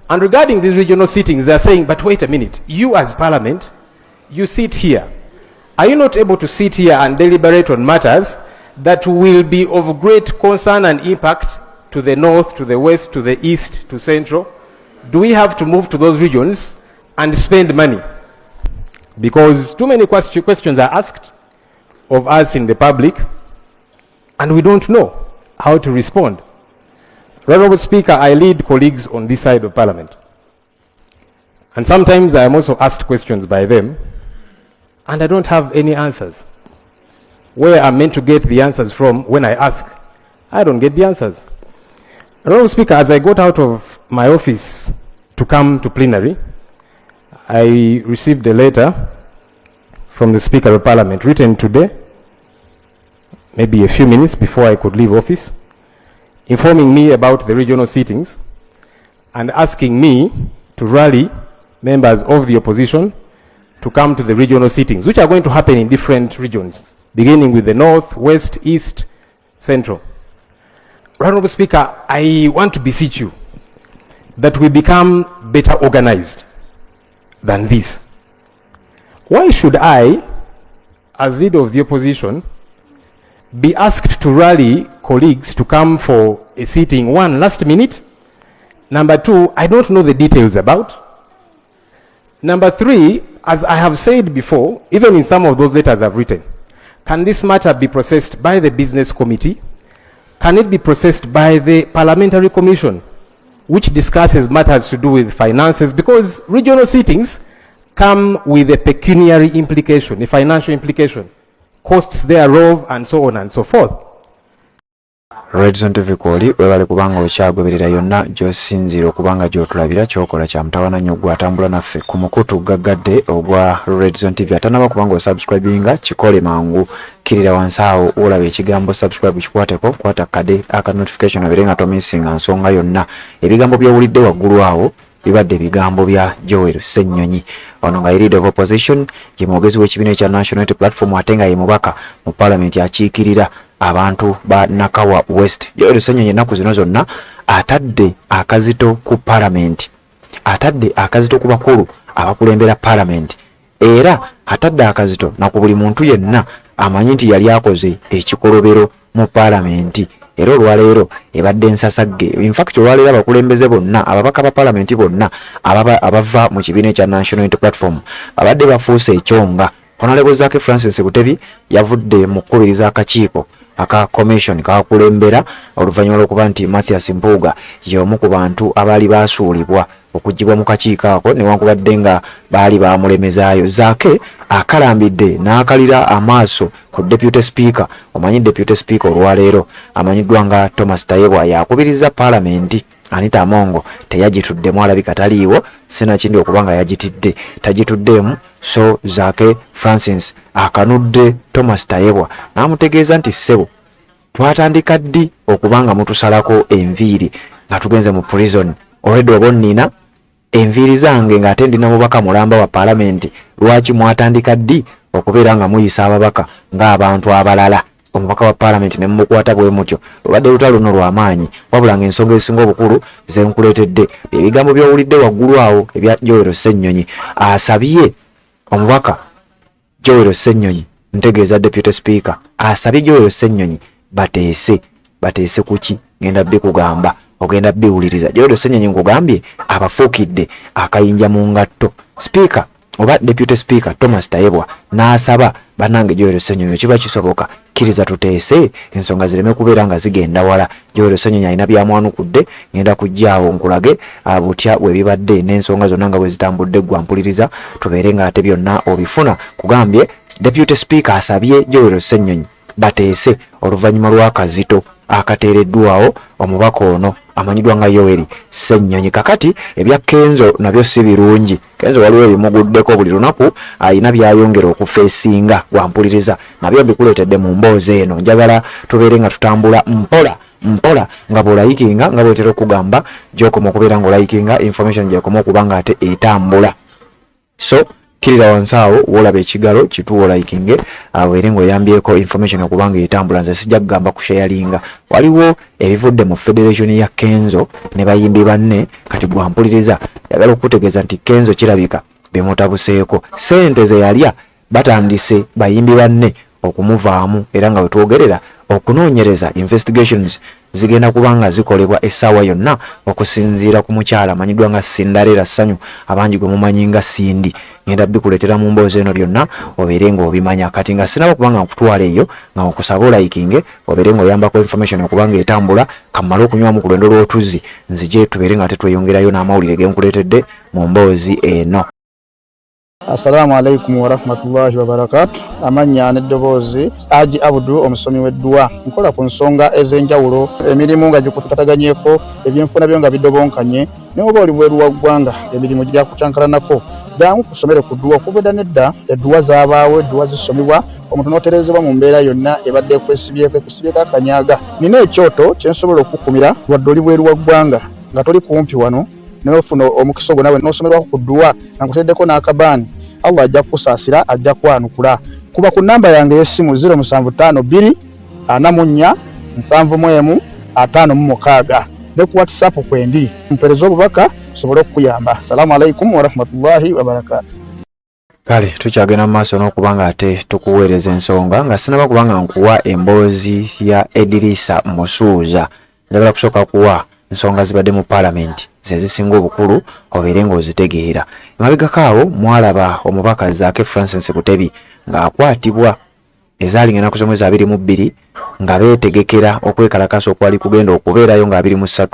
And regarding these regional sittings, they are saying, but wait a minute, you as Parliament, you sit here. Are you not able to sit here and deliberate on matters that will be of great concern and impact to the north, to the west, to the east, to central? Do we have to move to those regions and spend money? Because too many questions are asked of us in the public, and we don't know how to respond. Honorable Speaker, I lead colleagues on this side of Parliament. And sometimes I am also asked questions by them, and I don't have any answers. Where I'm meant to get the answers from when I ask, I don't get the answers. Honorable Speaker, as I got out of my office to come to plenary, I received a letter from the Speaker of Parliament written today, maybe a few minutes before I could leave office, informing me about the regional sittings and asking me to rally members of the opposition to come to the regional sittings, which are going to happen in different regions, beginning with the north, west, east, central. Honorable Speaker, I want to beseech you that we become better organized than this. Why should I, as leader of the opposition, be asked to rally colleagues to come for a sitting, one, last minute? Number two, I don't know the details about. Number three, as I have said before, even in some of those letters I've written, can this matter be processed by the business committee? Can it be processed by the parliamentary commission, which discusses matters to do with finances? Because regional sittings come with a pecuniary implication, a financial implication, costs thereof, and so on and so forth. Redson TV kwoli, webale kubanga okyagoberera yonna gy'osinziira okubanga gy'otulabira. Kyokola kya mutawana nnyo gwatambula naffe ku mukutu gaggadde ogwa Redson TV. Atanaba kubanga osubscribinga, kikole mangu. Kkirira wansi awo olaba ekigambo subscribe, kikwateko, kwata kade aka notification obeere nga tomissinga nsonga yonna. Ebigambo by'owulidde waggulu awo bibadde bigambo bya Joel Ssennyonyi, ono nga leader of opposition, ye mwogezi w'ekibiina ekya National Unity Platform, ate nga ye mubaka mu parliament akiikirira abantu ba Nakawa West. Joel Ssennyonyi ennaku zino zonna atadde akazito ku parliament, atadde akazito ku bakulu abakulembera parliament, era atadde akazito na ku buli muntu yenna amanyi nti yali akoze ekikolobero mu paalamenti. Era olwaleero ebadde ensasagge. Infact, olwaleero abakulembeze bonna, ababaka ba paalamenti bonna abava mu kibiina ekya National Unity Platform babadde bafuuse ekyonga. Honorable Zaake Francis Butebi yavudde mu kukubiriza akakiiko aka commission kakulembera oluvannyuma lw'okuba nti Mathias Mpuuga y'omu ku bantu abaali basuulibwa okuggyibwa mu kakiiko ako, newankubadde nga baali bamulemezaayo. Zaake akalambidde n'akalira amaaso ku deputy speaker. Omanyi deputy speaker olwaleero amanyiddwa nga Thomas Tayebwa, yakubiriza paalamenti. Anita Amongo teyagituddemu, alabika taliiwo, sinakindi okuba nga yagitidde, tagituddeemu. So Zaake Francis akanudde Thomas Tayebwa n'amutegeeza nti, "Ssebo, twatandika ddi okuba nga mutusalako enviiri nga tugenze mu prison? Olwedde oba onnina enviiri zange ng'ate ndina mubaka mulamba wa paalamenti. Lwaki mwatandika ddi okubeera nga muyisa ababaka ng'abantu abalala, omubaka wa paalamenti ne mumukwata bwe mutyo?" Lubadde lutalo luno lw'amaanyi, wabula ng'ensonga ezisinga obukulu ze nkuleetedde bye bigambo by'owulidde waggulu awo ebya Joel Ssennyonyi. Asabye omubaka Joel Ssennyonyi, ntegeeza deputy speaker, asabye Joel Ssennyonyi bateese. Bateese kuki? Ngenda bikugamba, ogenda biwuliriza. Joel Ssennyonyi, nkugambye, abafuukidde akayinja mu ngatto speaker oba deputy speaker Thomas Tayebwa, n'asaba, "Bannange Joel Ssennyonyi, kiba kisoboka, kkiriza tuteese, ensonga zireme kubeera nga zigenda wala." Joel Ssennyonyi alina byamwanukudde. Ngenda kujjaawo nkulage butya bwe bibadde n'ensonga zonna nga bwe zitambudde. Ggwa mpuliriza, tubeere nga ate byonna obifuna. Kugambye deputy speaker asabye Joel Ssennyonyi bateese oluvannyuma lw'akazito akateereddwawo omubaka ono amanyiddwa nga Yoweri Ssennyonyi. Kakati ebya Kenzo nabyo si birungi. Kenzo waliwo ebimuguddeko, buli lunaku ayina byayongera okufeesinga. Wampuliriza, nabyo mbikuleetedde mu mboozi eno. Njagala tubeere nga tutambula mpola mpola nga bw'olayikinga, nga bwetera okugamba, gyokoma okubeera ng'olayikinga, information gyekoma okuba nga ate etambula. So Kkirira wansi awo w'olaba ekigalo kituwe olikinge obeere ng'oyambyeko information okuba nga etambula. Nze sijja kugamba kusharinga. Waliwo ebivudde mu federation ya Kenzo ne bayimbi banne. Kati gwampuliriza, yagala okukutegeeza nti Kenzo kirabika bimutabuseeko, ssente ze yalya batandise bayimbi banne okumuvaamu, era nga wetwogerera okunoonyereza, investigations zigenda kuba nga zikolebwa essaawa yonna okusinziira ku mukyala amanyiddwa nga Cinderella Ssanyu, abangi gwe mumanyi nga Cindy. Ngenda bikuleetera mu mboozi eno byonna obeere ng'obimanya. Kati nga sinaba kuba nga nkutwala eyo, nga nkusaba olikinge obeere ng'oyambako information okuba nga etambula, kammale okunywamu ku lwendo lw'otuzzi nzije tubeere nga tetweyongerayo n'amawulire ge nkuleetedde mu mboozi eno. Assalamu alaikum warahmatullahi wabarakatu. Amannya n'eddoboozi, Aji Abudu, omusomi w'edduwa. Nkola ku nsonga ez'enjawulo, emirimu nga gikutataganyeko, ebyenfuna byo nga bidobonkanye, naye oba oli bweru wa ggwanga, emirimu gyakucankalanako, jangu kusomere ku dduwa. Okuva edda nedda edduwa zaabaawo, edduwa zisomibwa omuntu n'otereezebwa mu mbeera yonna ebadde ekwesibyeko, ekusibyeko akanyaga. Nina ekyoto kye nsobola okukukumira wadde oli bweru wa ggwanga nga toli kumpi wano, naye ofuna omukisa ogwo nawe n'osomerwako ku dduwa nga nkuteereddeko n'akabaani. Allah ajja kukusaasira, ajja kwanukula. Kuba ku nnamba yange ey'essimu 0752 44 71 56 ne ku WhatsApp kwendi, mpeereza obubaka nsobole okukuyamba. Salaamu alaikum warahmatullahi wabarakaatu. Kale tukyagenda mu maaso n'okuba nga ate tukuweereza ensonga. Nga sinaba kuba nga nkuwa emboozi ya Edirisa Musuuza, njagala kusooka kuwa nsonga zibadde mu paalamenti ze zisinga obukulu obeere ng'ozitegeera. Emabegako awo mwalaba omubaka Zaake Francis Butebi ng'akwatibwa ezaali ng'ennaku z'omwezi 22 nga beetegekera okwekalakaasa okwali kugenda okubeerayo nga 23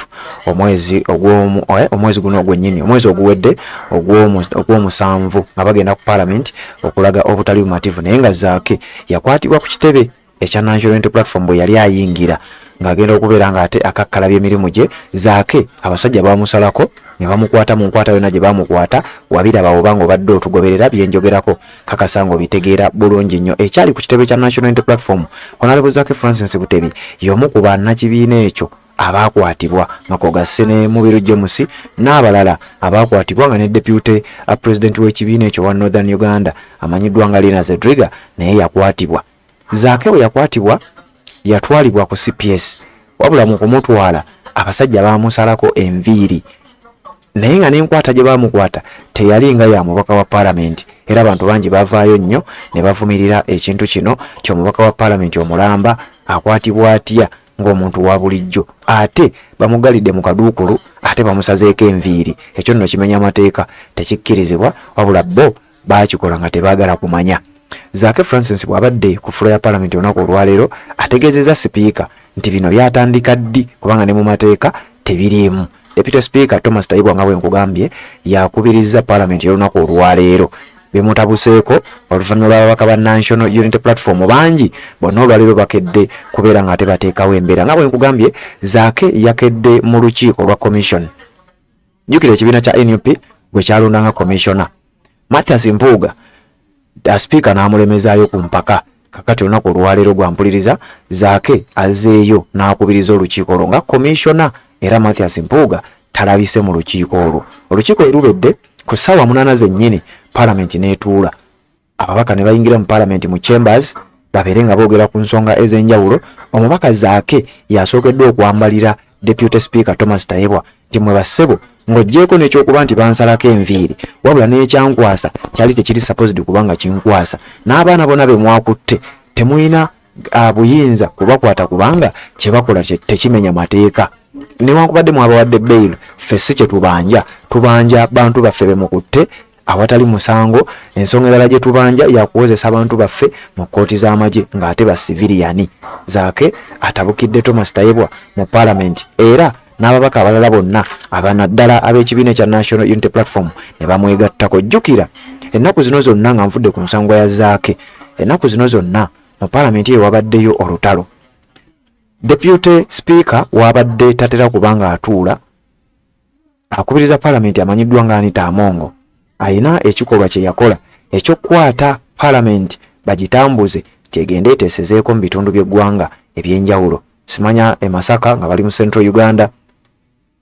omwezi ogw'omu omwezi guno gwennyini, omwezi oguwedde ogw'omusanvu, nga bagenda ku paalamenti okulaga obutali bumativu. Naye nga Zaake yakwatibwa ku kitebe ekya National Unity Platform bwe yali ayingira ng'agenda okubeera ng'ate akakkalabya emirimu gye. Zaake abasajja baamusalako ne bamukwata mu nkwata yonna gye baamukwata. Wabiraba oba ng'obadde otugoberera byenjogerako, kakasa ng'obitegeera bulungi nnyo ekyali ku kitebe kya National Unity Platform. Honorable Zaake Francis Butebi y'omu ku bannakibiina ekyo abaakwatibwa, nga kwogasse ne Mubiru James n'abalala abaakwatibwa, nga ne deputy president w'ekibiina ekyo wa Northern Uganda amanyiddwa nga Lina Zedriga naye yakwatibwa. Zaake bwe yakwatibwa yatwalibwa ku CPS, wabula mu kumutwala abasajja baamusalako enviiri, naye nga n'enkwata gye baamukwata teyali nga ya mubaka wa paalamenti, era abantu bangi bavaayo nnyo ne bavumirira ekintu kino ky'omubaka wa paalamenti omulamba akwatibwa atya ng'omuntu wa bulijjo, ate bamugalidde mu kaduukulu, ate bamusazeeko enviiri. Ekyo nno kimenya amateeka, tekikkirizibwa, wabula bo baakikola nga tebaagala kumanya. Zaake Francis bw'abadde ku fulo ya paalamenti olunaku olwaleero ategeezezza sipiika nti bino byatandika ddi, kubanga ne mu mateeka tebiriimu. Deputy Speaker Thomas Tayebwa, nga bwe nkugambye, yakubirizza paalamenti y'olunaku olwaleero. Bimutabuseeko oluvannyuma lw'ababaka ba National Unity Platform bangi bonna olwaleero bakedde kubeera nga ate bateekawo embeera. Nga bwe nkugambye, Zaake yakedde mu lukiiko lwa commission. Jjukira ekibiina kya NUP gwe kyalonda nga commissioner Mathias Mpuuga, sipiika n'amulemezaayo ku mpaka. Kakati olunaku olwaleero, gwampuliriza, Zaake azeeyo n'akubiriza olukiiko olwo nga commissioner, era Mathias Mpuuga talabise mu lukiiko olwo. Olukiiko we lubedde ku ssaawa 8 zennyini, paalamenti n'etuula, ababaka ne bayingira mu paalamenti mu chambers babeere nga boogera ku nsonga ez'enjawulo. Omubaka Zaake yasookeddwa okwambalira deputy speaker Thomas Tayebwa nti mwe bassebo, ng'oggyeeko n'ekyokuba nti bansalako enviiri, wabula n'ekyankwasa kyali tekiri supposed kubanga kinkwasa, n'abaana bonna be mwakutte temulina buyinza kubakwata, kubanga kye bakola tekimenya mateeka. Newankubadde mwabawadde bail, ffe si kye tubanja. Tubanja bantu baffe be mukutte awatali musango. Ensonga endala gye tubanja yakuwozesa abantu baffe mu kkooti z'amagye ng'ate ba civilian. Zaake atabukidde Thomas Tayebwa mu paalamenti, era n'ababaka abalala bonna abanaddala ab'ekibiina ekya National Unity Platform ne bamwegattako. Jjukira ennaku zino zonna, nga nvudde ku nsonga ya Zaake, ennaku zino zonna mu paalamenti eyo wabaddeyo olutalo. Deputy speaker wabadde tatera kubanga atuula akubiriza paalamenti amanyiddwa nga Anita Among ayina ekikolwa kye yakola ekyokukwata paalamenti bagitambuze kyegende eteesezeeko mu bitundu by'eggwanga ebyenjawulo, simanya e Masaka nga bali mu Central Uganda,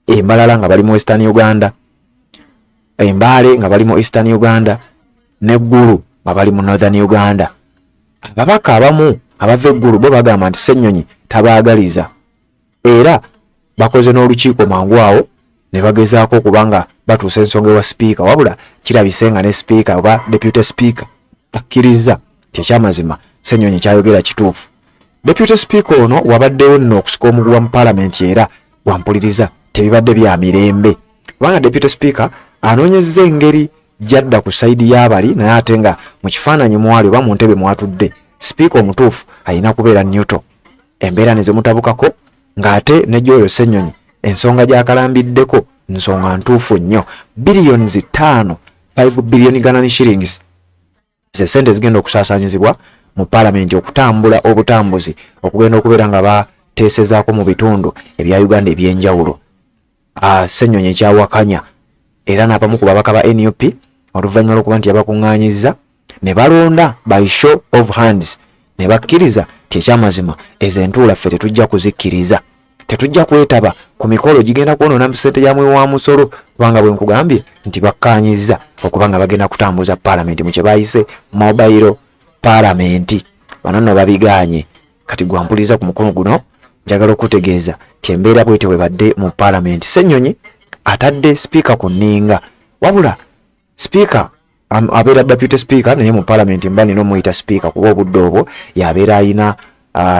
e Mbarara nga bali mu Western Uganda, e Mbale nga bali mu Eastern Uganda. ne Gulu nga bali mu Northern Uganda. Ababaka abamu abava e Gulu bo bagamba nti Ssenyonyi tabaagaliza era bakoze n'olukiiko mangu awo ne bagezaako okuba nga batuusa ensonga ewa sipiika, wabula kirabise nga ne sipiika oba deputy sipiika akkirizza nti ekyamazima Ssenyonyi kyayogera kituufu. Deputy sipiika ono wabaddewo nno okusika omuguwa mu palamenti era wampuliriza tebibadde bya mirembe kubanga deputy sipiika anoonyezza engeri gyadda ku sayidi y'abali naye ate nga mu kifaananyi mwali oba mu ntebe mwatudde sipiika omutuufu alina kubeera Newton. Embeera ne zimutabukako ng'ate ne Joel Ssenyonyi ensonga gy'akalambiddeko nsonga ntuufu nnyo. Biliyoni 5, 5 billion Ghana shillings ze ssente zigenda okusaasaanyizibwa mu palamenti okutambula obutambuzi okugenda okubeera nga bateesezaako mu bitundu ebya Uganda eby'enjawulo. Ssenyonyi ekyawakanya era n'abamu ku babaka ba NUP oluvannyuma lw'okuba nti yabakuŋŋaanyizza ne balonda by show of hands ne bakkiriza nti ekyamazima ezo entuula ffe tetujja kuzikkiriza, tetujja kwetaba ku mikolo gigenda kwonoona ssente ya muwi wa musolo, kubanga bwe nkugambye nti bakkaanyizza okuba nga bagenda kutambuza palamenti mu kye bayise mobile palamenti. Bano nno babigaanye. Kati gwampuliza ku mukono guno njagala okutegeeza nti embeera bwetyo bwe badde mu palamenti. Ssenyonyi atadde sipiika ku nninga, wabula sipiika abeera deputy speaker, naye mu palamenti mba nina omuyita sipiika kuba obudde obwo yabeera ayina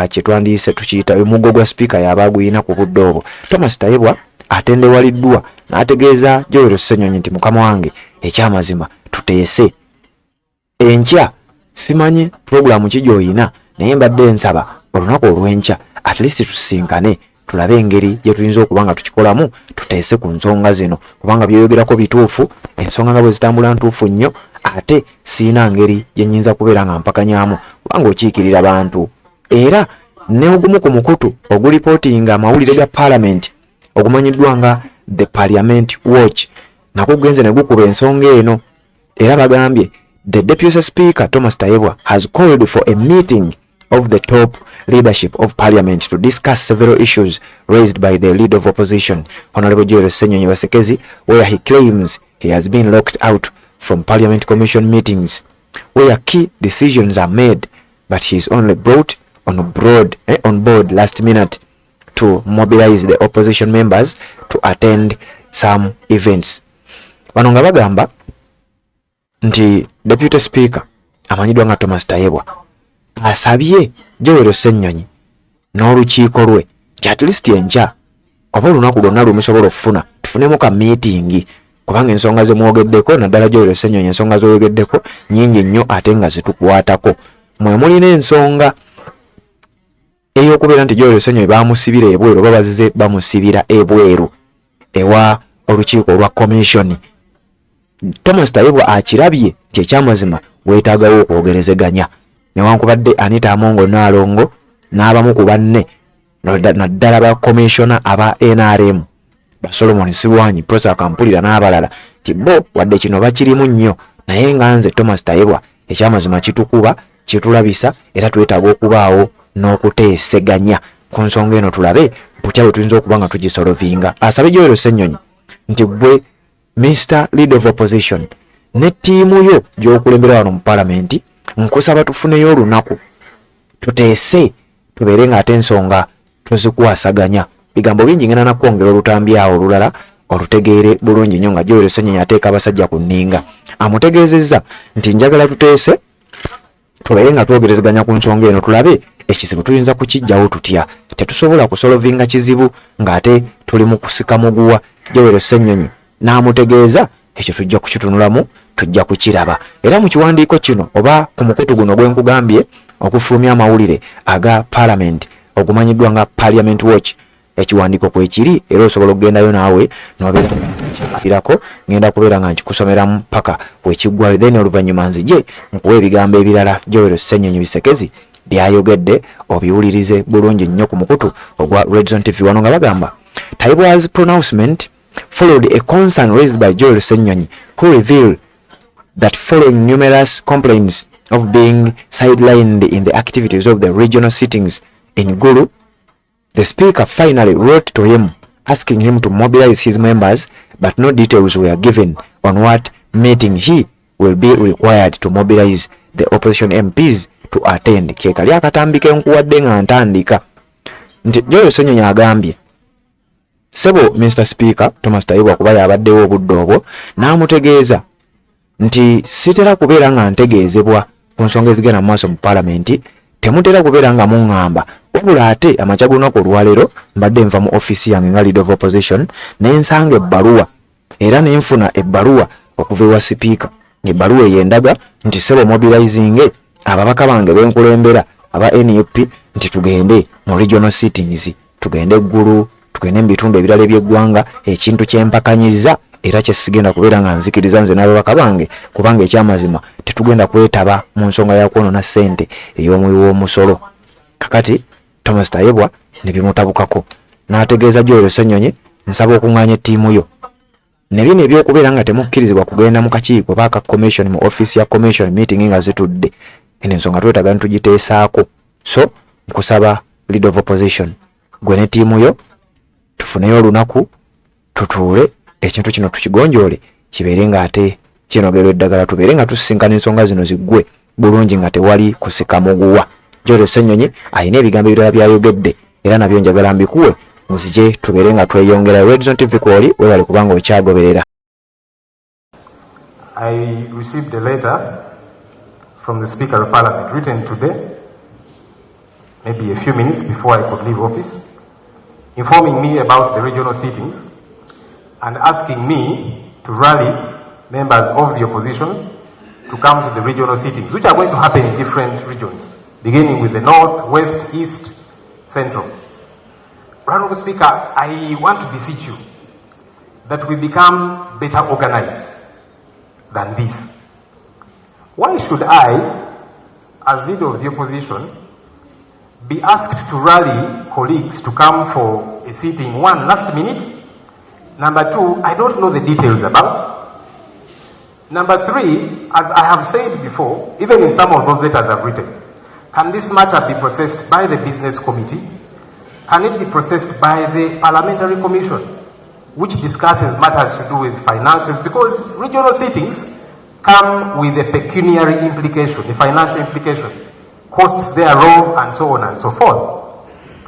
kyetwandiyise tukiyita omuggo gwa sipiika yaba aguyina ku budde obwo. Thomas Tayebwa atendewaliddwa n'ategeeza Joel Ssenyonyi nti mukama wange ekyamazima tuteese enkya, simanyi pulogulaamu ki gy'oyina, naye mbadde nsaba olunaku olw'enkya at least tusisinkane tulabe engeri gye tuyinza okuba nga tukikolamu, tuteese ku nsonga zino, kubanga byoyogerako bituufu, ensonga nga bwe zitambula ntuufu nnyo, ate siina ngeri gye nnyinza kubeera nga mpakanyamu kubanga okiikirira bantu. Era ne ogumu ku mukutu ogulipootinga amawulire ga palamenti ogumanyiddwa nga The Parliament Watch nagwo gugenze ne gukuba ensonga eno, era bagambye the deputy speaker Thomas Tayebwa has called for a meeting of the top leadership of parliament to discuss several issues raised by the leader of opposition Honorable Joel Ssenyonyi Basekezi, where he claims he has been locked out from parliament commission meetings where key decisions are made, but he is only brought on board last minute to mobilize the opposition members to attend some events. Bano nga bagamba nti deputy speaker amanyiddwa nga Thomas Tayebwa asabye Joel Ssenyonyi n'olukiiko lwe nti at least enkya oba olunaku lwonna lwemusobola okufuna tufunemu ka meeting, kubanga ensonga zemwogeddeko, naddala Joel Ssenyonyi ensonga zoyogeddeko nyingi nnyo ate nga zitukwatako. Mwe mulina ensonga ey'okubeera nti Joel Ssenyonyi bamusibira ebweru oba bazize bamusibira ebweru ewa olukiiko olwa commission. Thomas Tayebwa akirabye nti ekyamazima weetaagawo okwogerezeganya, newankubadde Anita Amongo Naalongo n'abamu ku banne, naddala ba commissioner aba NRM ba Solomon Silwanyi, Prosa Kampulira n'abalala, nti bo wadde kino bakirimu nnyo, naye nga nze Thomas Tayebwa ekyamazima kitukuba kitulabisa era twetaaga okubaawo n'okuteeseganya ku nsonga eno, tulabe butya bwe tuyinza okuba nga tugisolovinga. Asabe Joel Ssenyonyi nti gwe Mr Leader of Opposition ne ttiimu yo gy'okulembera wano mu palamenti, nkusaba tufuneyo olunaku tuteese, tubeere ng'ate ensonga tuzikwasaganya. Bigambo bingi, ngenda nakwongera olutambi awo olulala olutegeere bulungi nnyo nga Joel Ssenyonyi ateeka abasajja ku nninga. Amutegeezezza nti njagala tuteese, tubeere nga twogerezeganya ku nsonga eno, tulabe ekizibu tuyinza kukiggyawo tutya. Tetusobola kusolovinga kizibu ng'ate tuli mu kusika muguwa. Joel Ssenyonyi n'amutegeeza ekyo tujja kukitunulamu, tujja kukiraba. Era mu kiwandiiko kino oba ku mukutu guno gwe nkugambye okufulumya amawulire aga palamenti ogumanyiddwa nga Parliament Watch, ekiwandiiko kwekiri era osobola okugendayo naawe nobeerako. Ngenda kubeera nga nkikusomeramu paka wekiggwayo, then oluvannyuma nzije nkuwa ebigambo ebirala Joel Ssenyonyi Bisekezi byayogedde, obiwulirize bulungi nnyo ku mukutu ogwa Redzone TV. Wano nga bagamba Tayebwa's pronouncement followed a concern raised by Joel Ssenyonyi, who revealed that following numerous complaints of being sidelined in the activities of the regional sittings in Gulu, the speaker finally wrote to him asking him to mobilize his members, but no details were given on what meeting he will be required to mobilize the opposition MPs to attend. Kyekali akatambi kenkuwadde nga ntandika nti Joel Ssenyonyi agambye Ssebo Mister Speaker Thomas Tayebwa kuba y'abaddewo obudde obwo n'amutegeeza nti sitera kubeera nga ntegeezebwa ku nsonga ezigenda mu maaso mu palamenti, temutera kubeera nga muŋŋamba, wabula ate amakya g'olunaku olwaleero mbadde nva mu ofiisi yange nga leader of opposition ne nsanga ebbaluwa era ne nfuna ebbaluwa okuva ewa sipiika. Ebbaluwa eyo endaga nti ssebo mobilizinge ababaka bange benkulembera aba nup nti tugende mu regional sittings, tugende Gulu, tugende mu bitundu ebirala eby'eggwanga, ekintu kye mpakanyizza era kye sigenda kubeera nga nzikiriza nze n'ababaka bange, kubanga ekyamazima tetugenda kwetaba mu nsonga ya kwonoona ssente ey'omuwi w'omusolo. Kakati Thomas Tayebwa ne bimutabukako n'ategeeza Joel Ssenyonyi, nsaba okung'aanya ettiimu yo ne bino eby'okubeera nga temukkirizibwa kugenda mu kakiiko oba aka commission mu ofiisi ya commission meeting nga zitudde. Eno ensonga twetaaga ntugiteesaako, so nkusaba leader of opposition gwe ne ttiimu yo tufuneyo olunaku tutuule ekintu kino tukigonjoole kibeere ng'ate kinogerwa eddagala, tubeere nga tusisinkana ensonga zino ziggwe bulungi nga tewali kusika muguwa. Joel Ssenyonyi alina ebigambo ebirala byayogedde era nabyo njagala mbikuwe nzije tubeere nga tweyongera. Redzone TV kwoli, webale kubanga okyagoberera. I received a letter from the Speaker of Parliament written today, maybe a few minutes before I could leave office, informing me about the regional sittings and asking me to rally members of the opposition to come to the regional sittings, which are going to happen in different regions, beginning with the north, west, east, central. Honorable Speaker, I want to beseech you that we become better organized than this. Why should I, as leader of the opposition, be asked to rally colleagues to come for a sitting, one, last minute? Number two, I don't know the details about. Number three, as I have said before, even in some of those letters I've written, can this matter be processed by the business committee? Can it be processed by the parliamentary commission, which discusses matters to do with finances? Because regional sittings come with a pecuniary implication, a financial implication, costs thereof, and so on and so forth.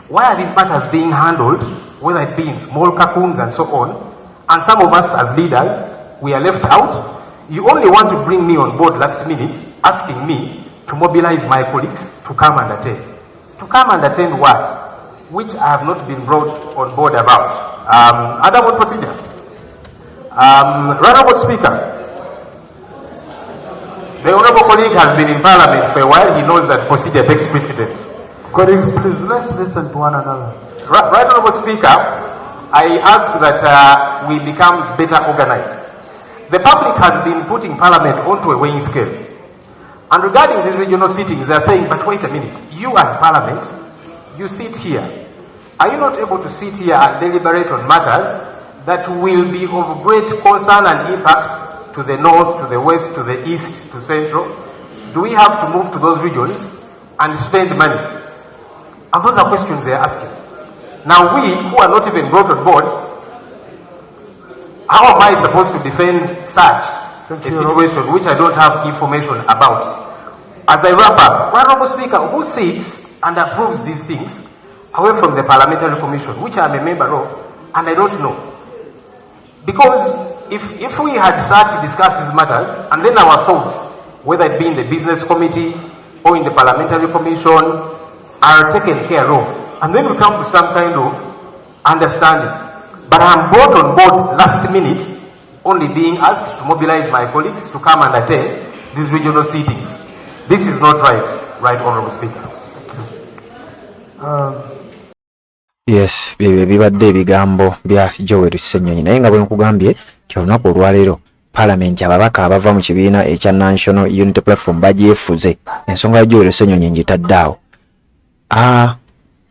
Why are these matters being handled, whether it be in small cocoons and so on, and some of us as leaders, we are left out? You only want to bring me on board last minute, asking me to mobilize my colleagues to come and attend. To come and attend what? Which I have not been brought on board about. Other one procedure. Honorable Speaker, the honorable colleague has been in Parliament for a while. He knows that procedure takes precedence. Colleagues, please, let's listen to one another. Right, Honorable Speaker, I ask that we become better organized. The public has been putting Parliament onto a weighing scale. And regarding these regional sittings, they are saying, but wait a minute, you as Parliament, you sit here. Are you not able to sit here and deliberate on matters that will be of great concern and impact to the north, to the west, to the east, to central? Do we have to move to those regions and spend money? And those are questions they are asking. Now we, who are not even brought on board, how am I supposed to defend such a situation which I don't have information about? As I wrap up, Honorable Speaker, who sits and approves these things away from the Parliamentary Commission, which I am a member of, and I don't know? Because if we had sat to discuss these matters, and then our thoughts, whether it be in the Business Committee or in the Parliamentary Commission, are taken care of, and then we come to some kind of understanding. But I am brought on board last minute, only being asked to mobilize my colleagues to come and attend these regional sittings. This is not right, Right Honorable Speaker. Yes, byebyo bibadde ebigambo bya Joel Ssenyonyi, naye nga bwe nkugambye nti olunaku olwaleero Paalamenti ababaka abava mu kibiina ekya National Unity Platform bagyefuze. Ensonga ya Joel Ssenyonyi ngitadde awo.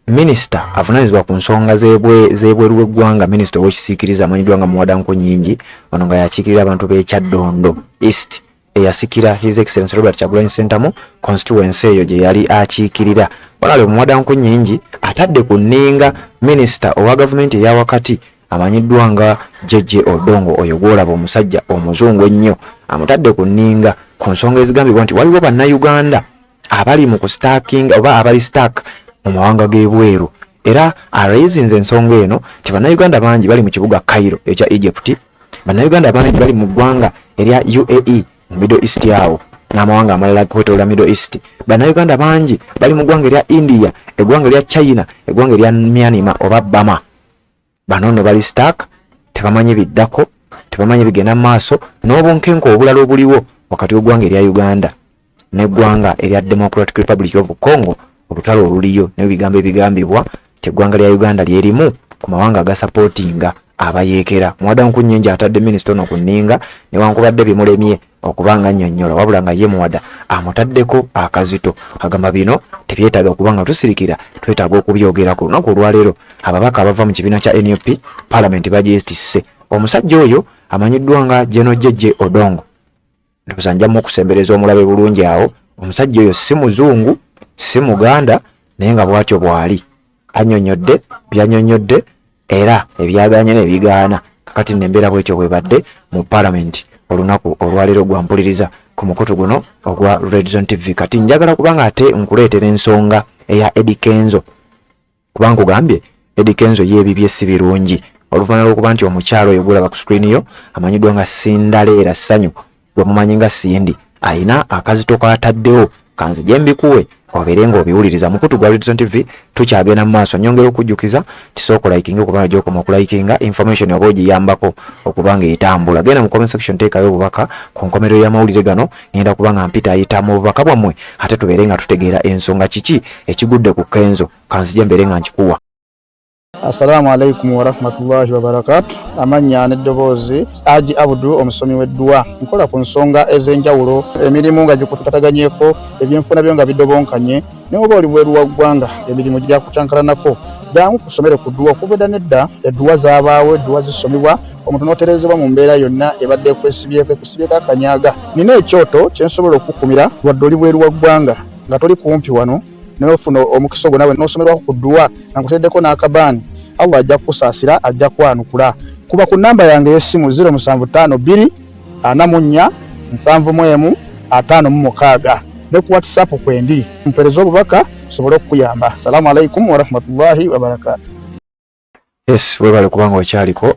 Minisita avunaanyizibwa ku nsonga z'ebweru w'eggwanga, minisita ow'ekisiikirize amanyiddwa nga Muwada Nkunyingi, ono nga yakiikirira abantu b'e Kyaddondo East, eyasikira His Excellency Robert Kyagulanyi Ssentamu constituency eyo gye yali akiikirira. Walabe Muwada Nkunyingi atadde ku nninga minisita owa gavumenti eya wakati amanyiddwa nga JJ Odongo oyo gw'olaba omusajja omuzungu ennyo amutadde ku nninga ku nsonga ezigambibwa nti waliwo bannayuganda abali mu kustakinga oba abali stuck mu mawanga g'ebweru era araisinze ensonga eno nti bannayuganda bangi bali mu kibuga Cairo ekya Egypt, bannayuganda bangi bali mu ggwanga erya UAE mu Middle East awo n'amawanga amalala okwetoloola Middle East, bannayuganda bangi bali mu ggwanga erya India, eggwanga erya China, eggwanga erya Myanmar oba Burma. Bano nno bali stuck, tebamanyi biddako, tebamanyi bigenda mu maaso n'obunkenke obulala obuliwo wakati w'eggwanga erya Uganda n'eggwanga erya Democratic Republic of Congo, olutalo oluliyo n'ebigambo ebigambibwa nti eggwanga lya Uganda lyerimu ku mawanga agasapootinga abayeekera. Muwada Nkunnyingi atadde minisita ono ku nninga newankubadde bimulemye okuba nga annyonnyola, wabula nga ye Muwada amutaddeko akazito, agamba bino tebyetaaga kuba nga tusirikira, twetaaga okubyogera. Ku lunaku olwaleero ababaka abava mu kibiina kya NUP palamenti bagyetisse omusajja oyo amanyiddwa nga General JJ Odongo. Ndowooza njamu okusembereza omulabe bulungi awo. Omusajja oyo si muzungu, si muganda, naye nga bwatyo bw'ali annyonnyodde by'annyonnyodde era ebyagaanye nebigaana. Kakati nno embeera bwetyo bwebadde mu palamenti olunaku olwaleero. Gwampuliriza ku mukutu guno ogwa Red Zone TV, kati njagala kubanga ate nkuleetera ensonga eya Eddy Kenzo, kuba nkugambye Eddy Kenzo ye ebibye si birungi oluvannyuma lw'okuba nti omukyalo oyo gwolaba ku screen yo amanyiddwa nga Cinderella Ssanyu gwe mumanyi nga Cindy ayina akazito k'ataddewo. Kanzije mbikuwe obeere ng'obiwuliriza. Mukutu gwa Red Zone TV, tukyagenda mu maaso. Nyongera okujjukiza tisooka likinga, okubanga gy'okoma okulikinga information oba ogiyambako okuba nga etambula. Genda mu comment section, teekayo obubaka. Ku nkomerero y'amawulire gano ngenda kuba nga mpita ayita mu bubaka bwammwe, ate tubeere nga tutegeera ensonga kiki ekigudde ku Kenzo. Kanzije mbeere nga nkikuwa. Assalamu alaikum warahmatullahi wabarakatu. Amannya n'eddoboozi Aji Abudu, omusomi w'edduwa. Nkola ku nsonga ez'enjawulo, emirimu nga gikutataganyeko, ebyenfuna byo nga bidobonkanye, ne oba oli bweru wa ggwanga emirimu gyakucankalanako, jangu kusomere ku dduwa. Okuva edda n'edda edduwa zaabaawo, edduwa zisomibwa omuntu n'otereezebwa mu mbeera yonna ebadde ekwesibyeko ekusibyeko akanyaga. Nina ekyoto kye nsobola okukukumira wadde oli bweru wa ggwanga nga toli kumpi wano, naye ofuna omukisa ogwo nawe n'osomerwako ku dduwa nga nkuteereddeko n'akabaani. Allah ajja kukusaasira, ajja kwanukula. Kuba ku nnamba yange ey'essimu 0752 44 71 56 ne ku WhatsApp kwendi, mpeereze obubaka nsobole okukuyamba. Salaamu alaikum warahmatullahi wabarakaatu. Yes, webale kubanga okyaliko.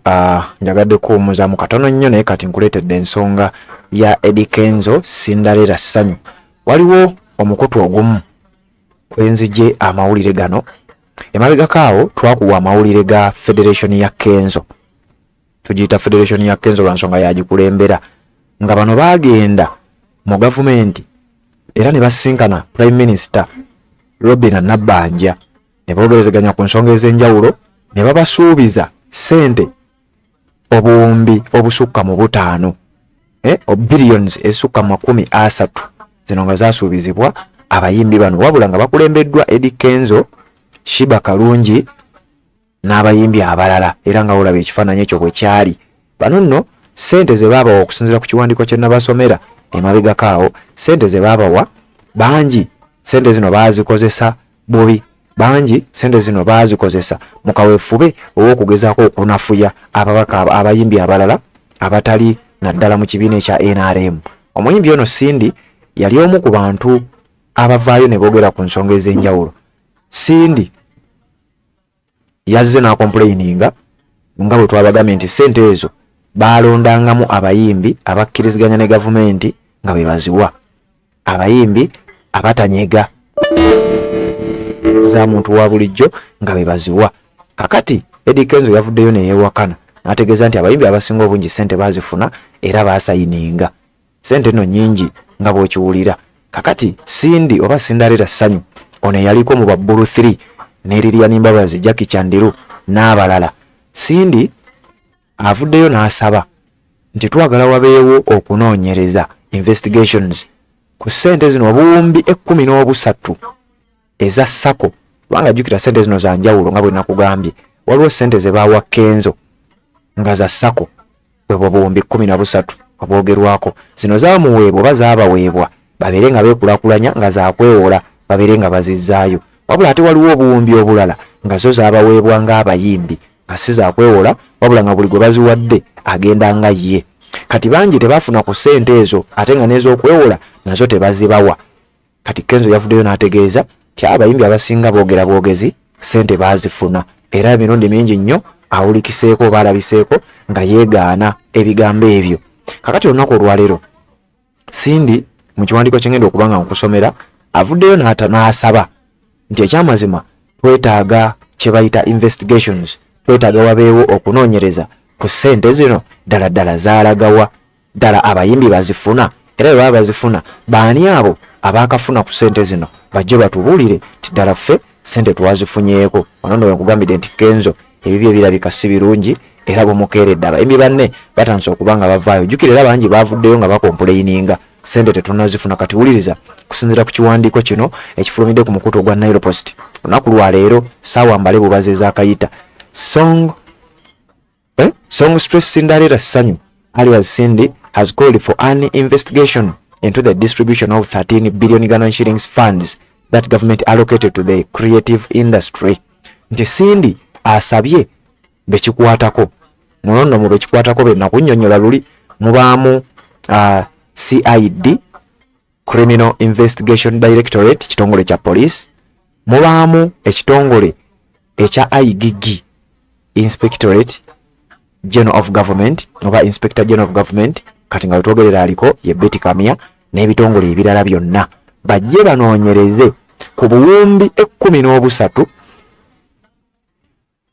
Njagadde kuwummuzamu katono nnyo, naye kati nkuleetedde ensonga ya Eddy Kenzo Cinderella Ssanyu. Waliwo omukutu ogumu kwenzije amawulire gano. Emabegako awo twakuwa amawulire ga Federation ya Kenzo, tugiyita Federation ya Kenzo lwa nsonga yagikulembera, nga bano baagenda mu gavumenti era ne basinkana Prime Minister Robina Nabbanja ne boogerezeganya ku nsonga ez'enjawulo ne babasuubiza ssente obuwumbi obusukka mu butaano, billions ezisukka mu 30, zino nga zasuubizibwa abayimbi bano, wabula nga bakulembeddwa Eddy Kenzo, Sheebah Karungi n'abayimbi abalala. Era nga olaba ekifaananyi ekyo bwe kyali, bano nno ssente ze baabawa okusinziira ku kiwandiiko kye nabasomera emabegako awo, ssente ze baabawa bangi ssente zino baazikozesa bubi, bangi ssente zino baazikozesa mu kaweefube ow'okugezaako okunafuya ababaka abayimbi abalala abatali naddala mu kibiina ekya NRM. Omuyimbi ono Cindy yali omu ku bantu abavaayo ne boogera ku nsonga ez'enjawulo. Cindy yazze n'akompuleyininga nga bwe twabagambye nti ssente ezo baalondangamu abayimbi abakkiriziganya ne gavumenti nga be baziwa abayimbi abatanyega za muntu wa bulijjo nga be baziwa. Kakati Eddy Kenzo yavuddeyo ne yeewakana n'ategeeza nti abayimbi abasinga obungi ssente baazifuna era baasayininga. Ssente nno nnyingi nga bw'okiwulira. Kakati Cindy oba Cinderella Ssanyu ono eyaliko mu Babbulu 3 ne Lilian Mbabazi, Jackie Chandiru n'abalala, Cindy avuddeyo n'asaba nti twagala wabeewo okunoonyereza, investigations, ku ssente zino obuwumbi 13 eza SACCO, kubanga jjukira ssente zino za njawulo. Nga bwe nakugambye, waliwo ssente ze baawa Kenzo nga za SACCO, bwe buwumbi 13 obwogerwako. Zino zaamuweebwa oba zaabaweebwa babeere nga beekulaakulanya, nga zaakwewola babeere nga bazizzaayo, wabula ate waliwo obuwumbi obulala nga zo zaabaweebwa ng'abayimbi. nga si zakwewola, wabula nga buli gwe baziwadde agenda nga ye. Kati bangi tebafuna ku ssente ezo, ate nga n'ez'okwewola nazo tebazibawa. Kati Kenzo yavuddeyo n'ategeeza nti abayimbi abasinga boogera bwogezi, ssente baazifuna, era emirundi mingi nnyo awulikiseeko oba alabiseeko nga yeegaana ebigambo ebyo. Kakati olunaku olwaleero Cindy mu kiwandiiko kyengenda okuba nga nkusomera avuddeyo n'asaba nti ekyamazima twetaaga kye bayita investigations, twetaaga wabeewo okunoonyereza ku ssente zino, ddala ddala zaalagawa, ddala abayimbi bazifuna, era bwe baba bazifuna baani abo abaakafuna ku ssente zino, bajje batubuulire nti ddala ffe ssente twazifunyeeko. Wano nno wenkugambidde nti Kenzo ebibye birabika si birungi era bumukeeredde, abayimbi banne batandise okuba nga bavaayo. Jjukira era bangi baavuddeyo nga bakompuleyininga ssente tetunnazifuna. Kati wuliriza kusinziira ku kiwandiiko kino ekifulumidde ku mukutu ogwa Nile Post olunaku lwa leero ssaawa mbale bubazi ezakayita. Songstress Cinderella Sanyu alias Cindy has called for an investigation into the distribution of 13 billion Ghana shillings funds that government allocated to the creative industry. Nti Cindy asabye bekikwatako, muno nno mu bekikwatako be nakunnyonnyola luli mubaamu CID, Criminal Investigation Directorate, kitongole kya police, mubaamu ekitongole ekya IGG, Inspectorate General of Government oba Inspector General of Government, kati nga wetwogerera aliko ye Betty Kamya, n'ebitongole ebirala byonna, bajje banoonyereze ku buwumbi 13